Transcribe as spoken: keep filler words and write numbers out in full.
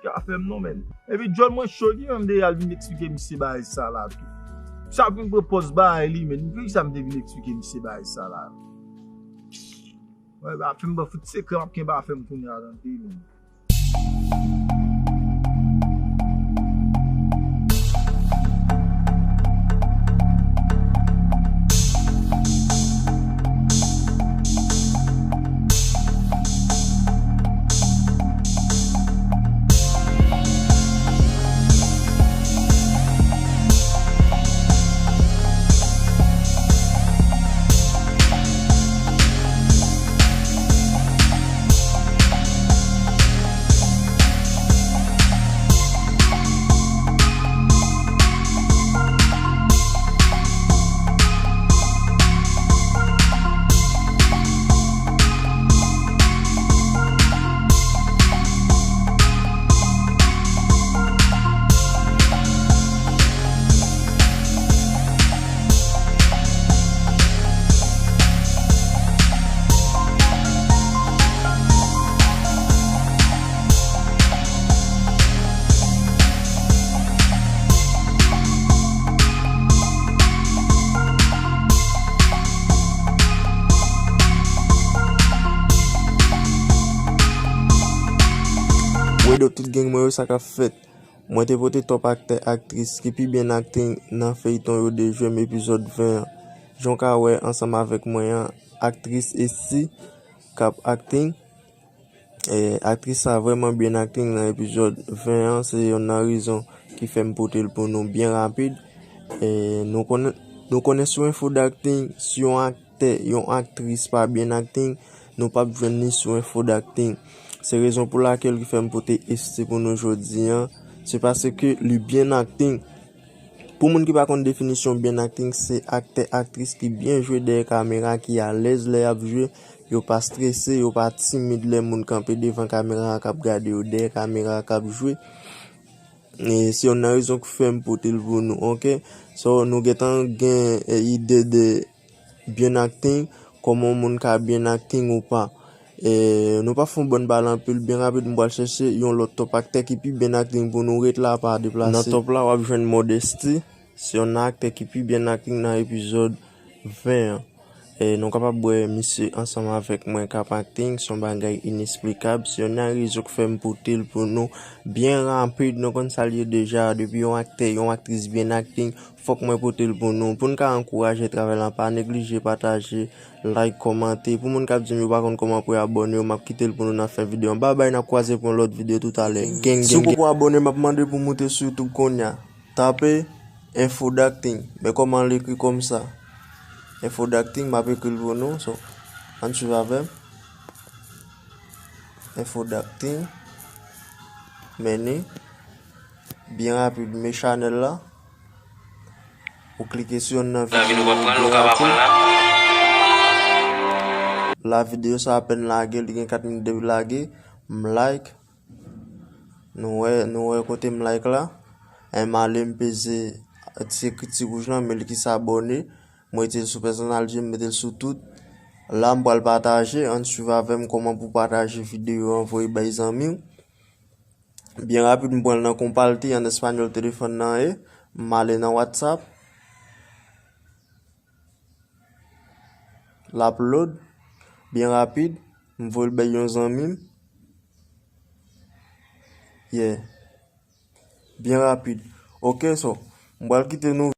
Ka fè m non, men. Epi djòl mwen cho, ki menm de al vin eksplike misye bagay sa la tou. Sa vin pran pòz bagay li, men. Poukisa m te vin eksplike misye bagay sa la? Wè, ba fè m ban fout sekre, m ap kenbe afè m kounye a, tande, men. Wedo, tout gang mwen yo, sa k ap fèt? Mwen te pote top aktè, aktris ki pi byen akting nan feyton yo de jwenm epizòd ven an. Jan w ka wè ansanm avèk mwen an, aktris Esty k ap akting. E, aktris sa vrèman byen akting nan epizòd ven an. Se yonn nan rezon ki fè m pote l pou nou byen rapid. E, nou konnen, nou konnen sou Info Acting, si yon aktè, yon aktris pa byen akting, nou p ap jwenn li sou Info Acting. Se rezon pou lakèl ki fè m pote Esty pou nou jodi an. Se paske li byen akting. Pou moun ki pa konn definisyon byen akting, se aktè, aktris ki byen jwe dèyè kamera, ki alèz lè y ap jwe, yo pa strese, yo pa timid lè moun kanpe devan kamera a k ap gade yo, dèyè kamera a k ap jwe. E se yonn nan rezon ki fè m pote l pou nou, oke? So, nou gentan gen, e, ide de byen akting, kòman yon moun ka byen akting ou pa. E, nou pa fè yon bann pale anpil, byen rapid, m pral chèche yon lòt top aktè ki pi byen akting pou nou. Ret la, pa deplase. Nan top la, w ap jwenn Modesty, se yon aktè ki pi byen akting nan epizòd ven an. E, nou kapab wè misye ansanm avèk mwen k ap akting, se yon bagay inesplikab. Se yonn nan rezon k fè m pote l pou nou byen rapid. Nou konn sa l ye deja, depi yon aktè, yon aktris byen akting, fòk mwen pote l pou nou. Pou n ka ankouraje travay la, pa neglije pataje, like, kòmante. Pou moun k ap di m yo pa konn kòman pou yo abòne yo, m ap kite l pou nou nan fen videyo an. Babay, n ap kwaze pou yon lòt videyo toutalè. Gang, gang, gang. Si w poko abòne, m ap mande pou w moute sou YouTube kounye a. Tape Info Acting. Men kòman l ekri konsa. Info Acting, m ap ekri l pou nou. So, ann swiv avè m. Info Acting. Men ni. Byen rapid, men chanèl la. Ou klike sou yonn nan videyo yo byen rapid. La videyo sa apèn lage, li gen kat minit depi lage. M like. Nou wè, nou wè kote m like la. M ale m peze ti ekri ti wouj lan, men li ki sa abòne. M rete l sou pèsonal, m mete l sou tout. La m pral pataje, ann swiv avè m kòman pou pataje videyo an, voye bay zanmi w. Byen rapid, m pran l nan konpalte, an espanyòl telefòn nan ye. M ale nan WhatsApp. L ap load. Byen rapid, m voye l bay yon zanmi m. Yeah. Byen rapid. Oke, so, m pral kite nou.